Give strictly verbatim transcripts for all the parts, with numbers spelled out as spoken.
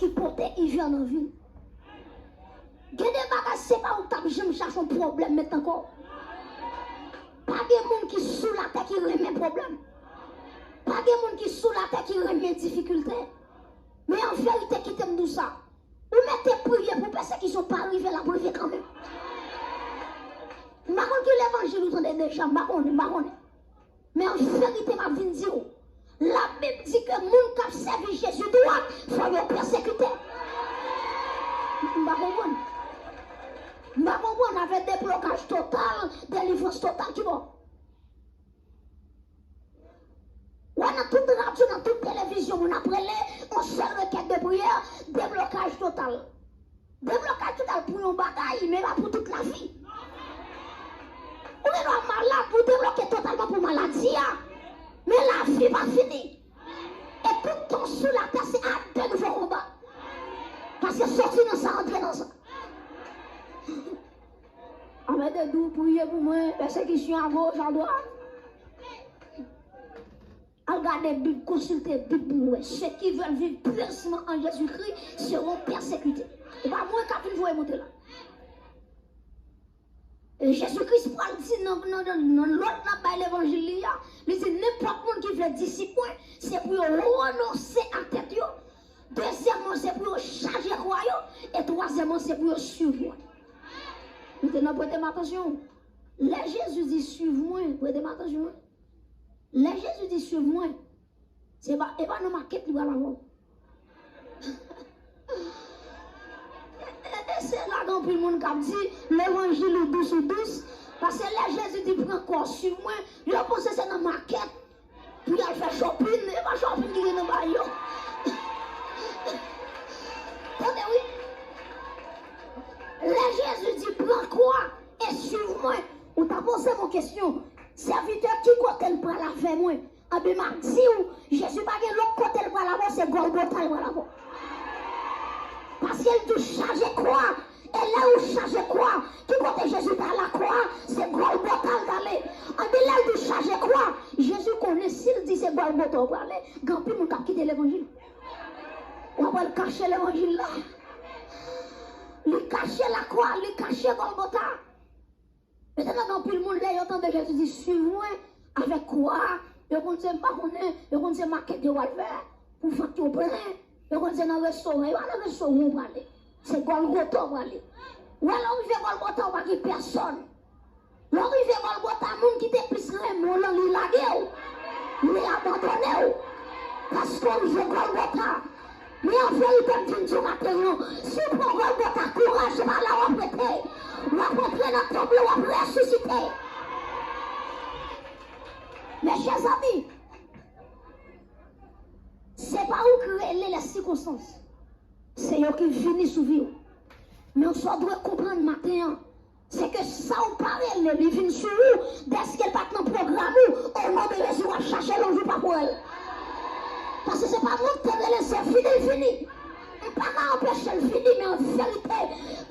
ki pote ivè nan vi w. Gen de bagay, se pa ou k t ap janm chache yon pwoblèm met nan kò w. Pa gen moun ki sou latè ki renmen pwoblèm. Pa gen moun ki sou latè ki renmen difikilte. Men an verite, kite m di w sa. Ou mete priye pou pèsekisyon pa rive, l ap rive kanmenm. M pa konn ki levanjil ou tande deja, m pa konnen, m pa konnen. Men an verite, m ap vin di w, Labib di ke moun k ap sèvi Jezi dwat, fò yo pèsekite. M pa konprann. M pa konprann, avèk deblokaj total, delivrans total, ki bò? Wè, nan tout radyo, nan tout televizyon, moun ap rele, yon sèl rekèt de priyè, deblokaj total. Deblokaj total pou yon bagay, men pa pou tout lavi. Ou gen dwa malad, ou debloke totalman pou maladi a. Men lavi pa fini. E tout tan sou latè, se a de nouvo konba. Paske soti nan sa, antre nan sa. Amède dou, priye pou mwen, pèsekisyon agoch, adwat. Al gade Bib, konsilte Bib pou w wè. Ceux qui veulent vivre pieusement en Jésus-Christ seront persécutés. E pa mwen k ap vin voye monte la. E Jezi Kris pral di nan, nan, nan, nan lòd l ap bay levanjil li a, li di, nenpòt moun ki vle disip mwen, se pou yo renonse a tèt yo. Dezyèmman, se pou yo chaje kwa yo. E twazyèmman, se pou yo swiv mwen. Mete nan, prete m atansyon. Lè Jezi di, swiv mwen, prete m atansyon. Lè Jezi di, swiv mwen, se pa, e pa nan makèt li pral avè w. E, e, e se la gen anpil moun k ap di, levanjil ou dous, ou dous. Paske lè Jezi di, pran kwa w, swiv mwen, yo panse se nan makèt pou y al fè shopping, e pa shopping ki gen nan bay yo. Tande wi. Lè Jezi di, pran kwa e swiv mwen, ou ta poze m yon kesyon, sèvitè, ki kote l pral avè mwen? Anben, m ap di w, Jezi pa gen lòt kote l pral avè w, se Gòlgota l pral avè w. Paske l di w chaje kwa, e lè ou chaje kwa, ki kote Jezi pral a kwa, se Gòlgota l prale. Anben, lè l di w chaje kwa, Jezi konnen si l di se Gòlgota w prale, gen anpil moun k ap kite levanjil. W ap wè l kache levanjil la. Li kache lakwa, li kache Gòlgota. Petèt gen anpil moun, lè yo tande Jezi di, swiv mwen, avèk kwa a, yo konn se, m pa konnen, yo konn se makèt yo pral fè, pou vant yo plen, yo konn se nan restoran, e pa nan restoran w prale. Se Gòlgota w prale. Wè, lè w rive Gòlgota, w pa gen pèsòn. Lè w rive Gòlgota, moun ki te plis renmen w lan, li lage w. Li abandone w. Paske w rive Gòlgota. Men an verite, m vin di w maten an, si w pran Gòlgota, kouraj pa la w ap rete. W ap antre nan tonm lan, w ap resisite. Men, chè zanmi, se pa ou ki rele lè sikonstans. Se yo ki vini sou vi w. Men sa w dwe konprann maten an, se ke sa w pa rele, li vin sou ou, dèske l pa t nan pwogram ou, o non de Jezi, w ap chache l yon jou pa pou wè l. Paske se pa moun k te rele, se vini l vini. M pa ka anpeche l vini, men an verite,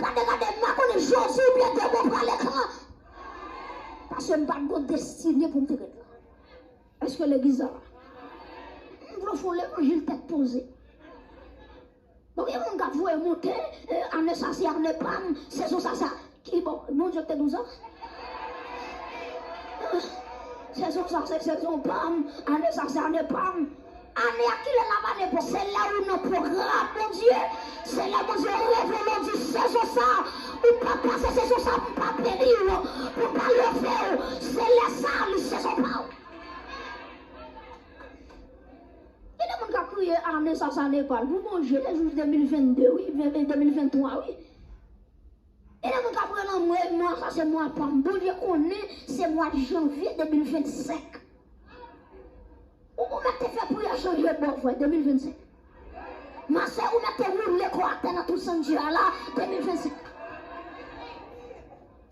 gade, gade, m pa konnen Jezi oubyen demon prale kan. Paske m pa t gon destine pou m te ret la. Èske legliz la la? M vle fè yon levanjil tèt poze. Bon, gen moun k ap voye monte, eh, ane sa se ane pa m, sezon sa se a-, ki bon, Bondye k te di w sa? Sezon sa se sezon pa m, ane sa se ane pa m. Ane a kilè l ap ane pou? Se lè ou nan pwogram Bondye, se lè Bondye revele w di sezon sa, ou p ap pase sezon sa pou m pa beni w, pou m pa leve w, se lè sa li sezon pa w. Gen de moun k ap kriye ane sa, sa Nepal. Pou Bondye, se jis de mil venn de, wi, ven-, ven-, de mil venn twa, wi. Gen de moun k ap rele mwen, mwa sa se mwa pa m. Bondye konnen se mwa janvye de mil venn senk. Ou, ou mèt te fè priyè chanje bò, frè, de mil venn senk. Ma sè, ou mèt te woule kò atè nan tout santi a la, de mil venn senk.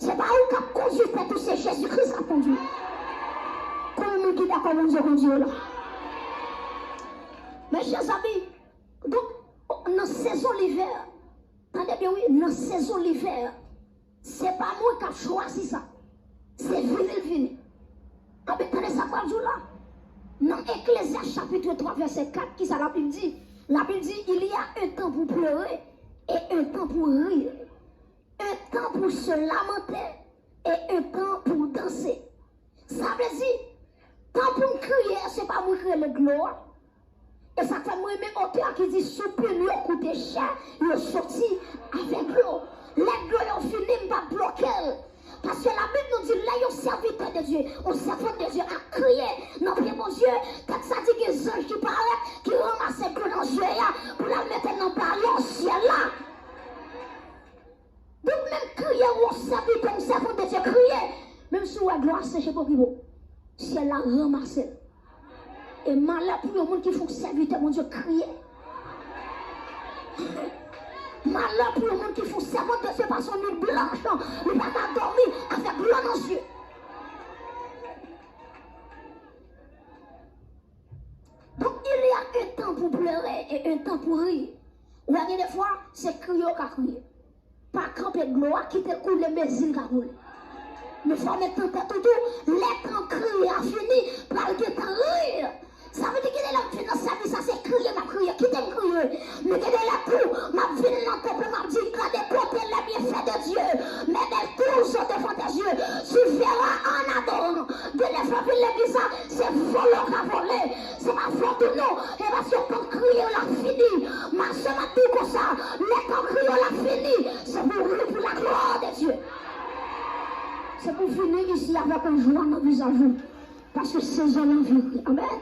Se pa ou k ap kondui tèt ou, se Jezi Kris k ap kondui. Konbyen moun ki dakò Bondye kondui w la? Mes chers amis, donk, nan sezon livè, tande byen wi, nan sezon livè, se pa mwen k ap chwazi sa. Se vini l vini. Anben, tande sa m pral di w la. Nan Eklezyas chapit twa, vèsè kat, kisa Labib di? La Bible dit, il y a un temps pour pleurer et un temps pour rire, un temps pour se lamenter et un temps pour danser. Sa vle di, tan pou n kriye, se pa mwen k rele dlo a. E sa k fè m renmen otè a ki di, soupir yo koute chè, yo soti avèk dlo. Lè dlo yo vini, m p ap bloke l. Paske Labib nou di, lè yon sèvitè de Dye, yon sèvant de Dye ap kriye nan pye Bondye, tèks la di gen zanj ki parèt, ki ranmase dlo nan zye a, pou l al mete nan balon syèl la. Donk, menm kriye, yon sèvitè, yon sèvant de Dye kriye, menm si w wè dlo a seche, pa okipe w. Syèl la ranmase l. E malè pou yon moun ki fè yon sèvitè Bondye kriye. Malè pou yon moun ki fè yon sèvant de Dye pase yon nuit blanch, li pa ka dòmi avèk dlo nan zye. Donc, il y a un temps pour pleurer et un temps pour rire. Ou wè, gen de fwa, se kriye w ka kriye. Pa kanpe dlo a, kite l koule, mezi l ka koule. Men fò w met nan tèt ou tou, lè tan kriye a fini, pral gen tan ri. Sa vle di, gen de lè m vin nan sèvis la, se kriye m ap kriye, kite m kriye. Men gen de lè tou, m ap vin nan tanp la, m ap di, gade pote les bienfaits de Dieu, mes belles causes devant tes yeux, tu verras en adorant. Gen de lè fò vin legliz la, se vòlè w ka vòlè. Se pa fòt ou non. E paske tan kriye w la fini. Ma sè, m ap di w konsa, lè tan kriye w la fini, se pou w ri pou la gloire de Dieu. Se pou w vini isi avèk yon jwa nan vizaj ou. Paske sezon lan vini. Amèn.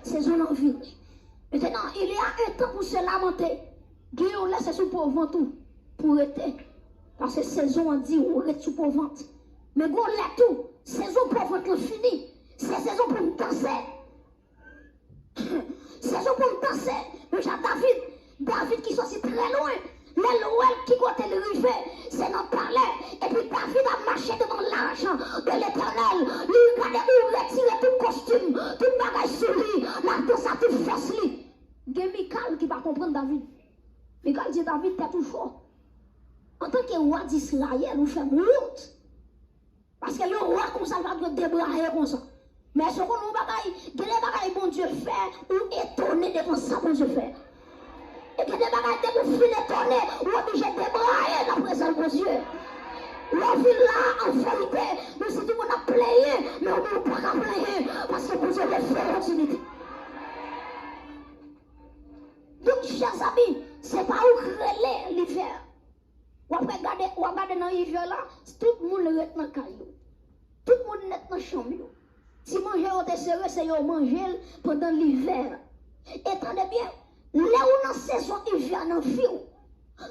Sezon lan vini. Maintenant, il y a un temps pour se lamenter. Gen yon lè se sou po vant ou pou rete. Paske sezon an di w ret sou po vant. Men gen yon lè tou, sezon po vant lan fini. Se sezon pou n danse. Sezon pou n danse. Men jan David, David ki soti trè lwen, lè l wè l ki kote l rive, se nan palè. Epi David ap mache devan lach de Letènèl. Li gade ou retire tout kostim, tout bagay sou li, l ap danse ak tout fòs li. Gen Mikal ki pa konprann David. Mikal di David, tèt ou cho. Antanke wa Disrayèl, ou fè m wont. Paske yon wa konsa, l pa dwe debraye konsa. Men èske w konn yon bagay? Gen de bagay Bondye fè, ou etone devan sa Bondye fè. E gen de bagay, depi w fin etone, ou oblije debraye nan prezans Bondye. Lè w vin la, an verite, menm si tout moun ap plenyen, men ou menm ou pa ka plenyen, paske Bondye vle fè yon dinite. Donk, chè zanmi, se pa ou k rele livè. W ap gade, w ap gade nan ivè la, tout moun ret nan kay yo. Tout moun ret nan chanm yo. Ti manje yo te sere, se yo manje l pandan livè. E tande byen, lè ou nan sezon ivè nan vi w,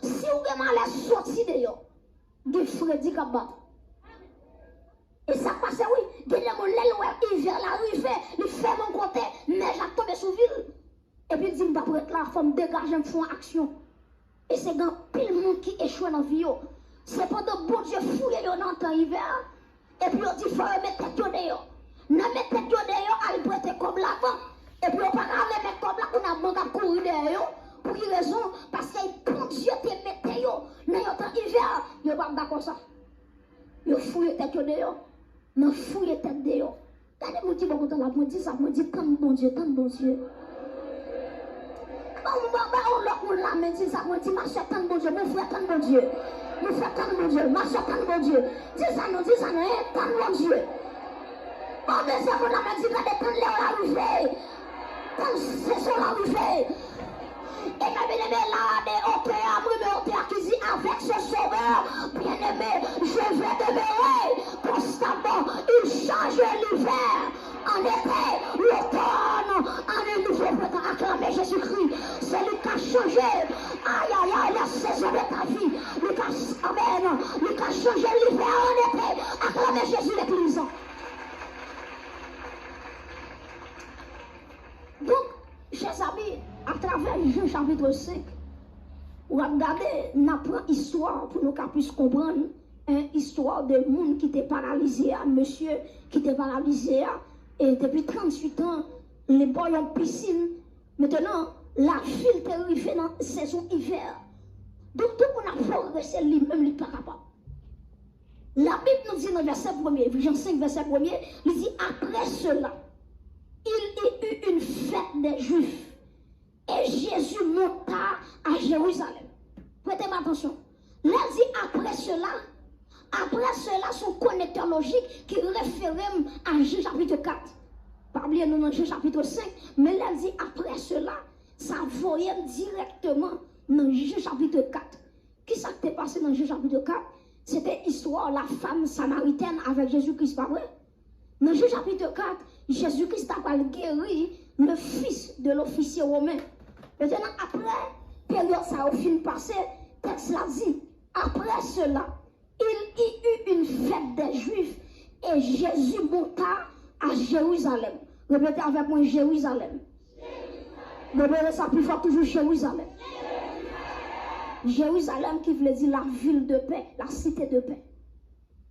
si w gen malè soti deyò, gen fredi k ap bat ou. E sa k pase wi, gen de moun lè l wè ivè la rive, li fèmen yon kote, nèj la tonbe sou vi l. Epi l di, "M p ap ret la, fò m degaje m fè yon aksyon." E se gen anpil moun ki echwe nan vi yo. Se pandan Bondye fouye yo nan tan ivè a, epi yo di fò yo met tèt yo deyò. Nan met tèt yo deyò, al prete kòb labank. Epi yo pa ka remèt kòb la, kounye a bank ap kouri dèyè yo. Pou ki rezon? Paske Bondye te mete yo nan yon tan ivè, yo p ap dakò sa. Yo fouye tèt yo deyò. Nan fouye tèt deyò. Gade moun ki bò kote w la, mwen di sa, mwen di, "Tann Bondye, tann Bondye." Ban, ban, ban yon lòt moun lamen, di sa, mwen di, "Ma sè, tann Bondye, mon frè, tann Bondye. Mon frè, tann Bondye, ma sè, tann Bondye." Di sa non, di sa non, hein, tann Bondye. Ban dezyenm moun lamen, di, "Gade, tann lè w la rive. Tann sezon la rive." E mwen byeneme la, de otè a, mwen renmen otè a ki di, "Avec ce Sauveur bien-aimé, je vais demeurer constamment. Il change l'hiver en été, l'automne en un nouveau printemps." Aklame Jezikri. Se li k ka chanje, ayayay, la saison de ta vie. Li ka, amèn. Li ka chanje livè an ete. Aklame Jezi, legliz. Donk, chè zanmi, atravè Jan chapit senk, w ap gade, n ap pran istwa pou nou ka plis konprann, en, istwa de moun ki te paralize a, mesye ki te paralize a, e depi tranntuit an, li bò yon pisin. Mentenan, lavi l te rive nan sezon ivè. Donk, tout moun ap pwogrese, li menm, li pa kapab. Labib nou di nan vèsè premye, Jan senk, vèsè premye, li di, "Après cela, il y eut une fête des Juifs." Et Jésus monta à Jérusalem. Prete m atansyon. Lè l di après cela, après cela se yon konektè lojik ki refere m a Jan chapit kat. Pa bliye nou nan Jan chapit senk, men lè l di après cela, sa voye m dirèkteman nan Jan chapit kat. Kisa k te pase nan Jan chapit kat? Se te istwa lafanm samaritèn avèk Jezi Kris, pa vre? Nan Jan chapit kat, Jezi Kris ta pral geri le fils de l'officier romain. Mentnan, apre peryòd sa yo fin pase, tèks la di, après cela, il y eut une fête des Juifs et Jésus monta à Jérusalem. Repete avèk mwen, Jerizalèm. Repete sa pi fò toujou, Jerizalèm. Jerizalèm ki vle di la ville de paix, la cité de paix.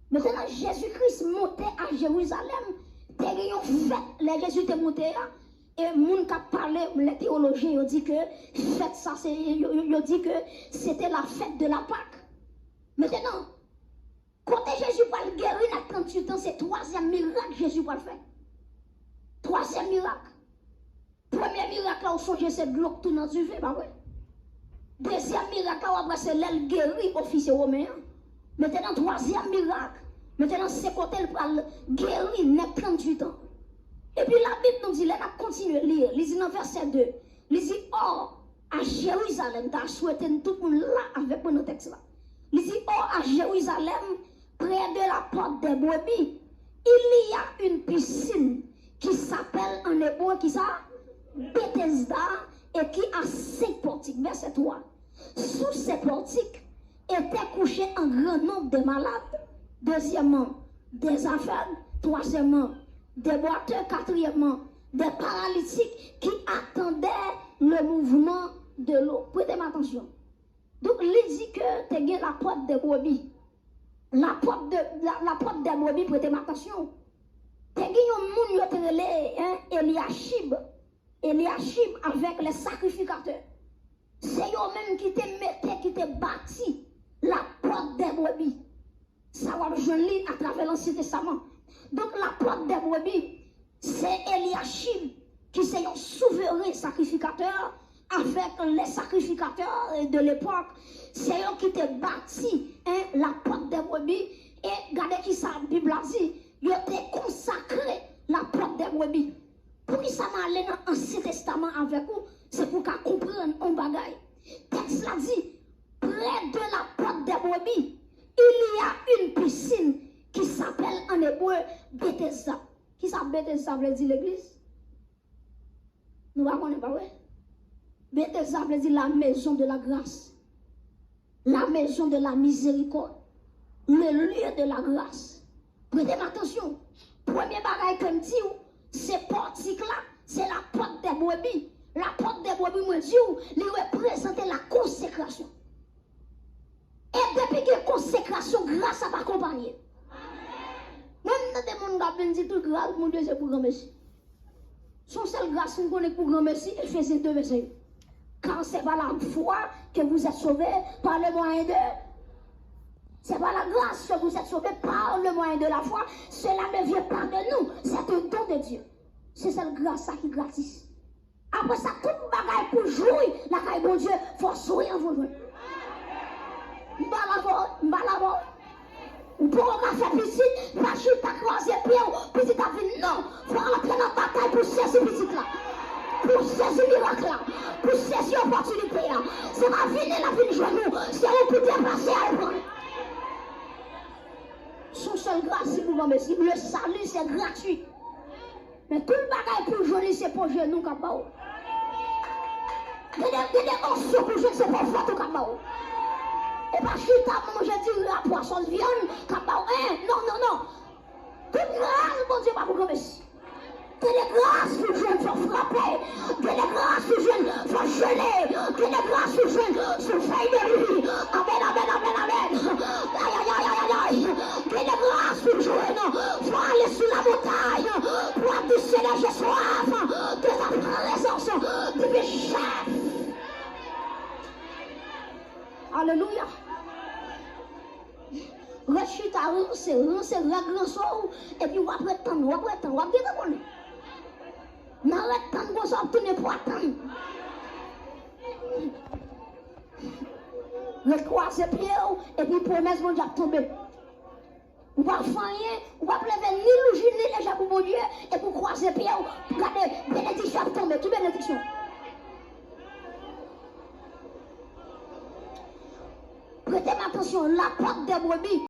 Mentnan, Jezi Kris monte a Jerizalèm, te gen yon fèt lè Jezi te monte a, e moun k ap pale, lè teyolojyen yo di ke fèt sa, se, yo, yo, yo di ke se te la fête de la Pâque. Mentnan, kote Jezi pral geri nèg tranntuit an, se twazyèm mirak Jezi pral fè. Twazyèm mirak. Premye mirak la, ou sonje se dlo k tounen an diven, pa vre? Dezyèm mirak la, w ap wè se lè l geri ofisye women an. Mentnan, twazyèm mirak, mentnan, se kote l pral geri nèg tranntuit an. Epi Labib nou di, lè n ap kontinye li, li di nan vèsè de, li di, Or, à Jérusalem, ta swete n tout moun la avèk mwen nan tèks la. Li di, Or, à Jérusalem, près de la porte des brebis, il y a une piscine qui s'appelle en hébreu, ki sa? Bethesda, et qui a cinq portiques. Vèsè twa. Sous ces portiques étaient couchés un grand nombre de malades. Deuxièmement, des aveugles. Troisièmement, des boiteux. Quatrièmement, des paralytiques qui attendaient le mouvement de l'eau. Prete m atansyon. Donk, li di ke te gen la porte des brebis. La porte de, la, la porte des brebis, prete m atansyon. Te gen yon moun yo te rele, en, Elyachib. Elyachib avèk les sacrificateurs. Se yo menm ki te mete, ki te bati la porte des brebis. Sa w ap jwenn li atravè Lansyen Testaman. Donk, la porte des brebis, se Elyachib ki se yon souveren sakrifikatè avèk les sacrificateurs de l'époque. Se yo ki te bati, en, la porte des brebis. E gade ki sa Bib la di, yo te konsakre la porte des brebis. Poukisa m ale nan Ansyen Testaman avèk ou? Se pou w ka konprann yon bagay. Tèks la di, près de la porte des brebis, il y a une piscine qui s'appelle en hébreu Bethesda. Kisa Bethesda vle di, legliz? Nou pa konnen, pa vre? Bethesda vle di la maison de la grâce. La maison de la miséricorde, le lieu de la grâce. Prete m atansyon. Premye bagay ke m di w, se pòtik la, se la porte des brebis. La porte des brebis, mwen di w, li reprezante la konsekrasyon. E depi gen konsekrasyon, gras ap akonpanye. Mwen, m tande moun k ap vin di tout gras Bondye se pou granmesi. Se yon sèl gras m konnen k pou granmesi, Efezyen de vèsè uit. Car c'est par la foi que vous êtes sauvés, par le moyen de... C'est par la grâce que vous êtes sauvés, par le moyen de la foi. Cela ne vient pas de nous, c'est un don de Dieu. Se sèl gras sa ki gratis. Apre sa, tout bagay pou jwi lakay Bondye, fò w swiv pou jwenn. M pa la vò, m pa la vò. Ou poko ka fè pitit, pa chita kwaze pye w, pitit ap vin, non. Fò w antre nan batay pou sezi pitit la. Pou sezi mirak la. Pou sezi opòtinite a. Se pa vini l ap vin jwenn ou. Se ou pou deplase al pran l. Se yon sèl gras ki pou granmesi. Le salut, c'est gratuit. Men tout bagay pou jwenn li se pòch jenou k ap ba w. Gen de, gen de onksyon pou jwenn se pòch vant ou k ap ba w. E pa chita manje diri a pwason vyann k ap ba w. En, non, non, non. Tout gras Bondye pa pou granmesi. Gen de gras pou jwenn fò w frape. Gen de gras pou jwenn fò w jene. Gen de gras pou jwenn sou fèy de lwi. Amèn, amèn, amèn, amèn. Ayayayayay. Gen de gras pou jwenn fò w ale sou lamontay pou w ap di Senyè, j'ai soif de ta présence, divin chèf. Alelouya. Ret chita, ranse, ranse, règ ranse w, epi w ap ret tann, w ap ret tann, w ap gentan konnen. Nan ret tann konsa, w ap tounen pwa tann. Ret kwaze pye w, epi pwomès Bondye ap tonbe. Ou pa fè anyen, ou pa leve ni louji ni leje pou Bondye, epi w kwaze pye w, gade, benediksyon ap tonbe. Ki benediksyon? Prete m atansyon, la porte des brebis.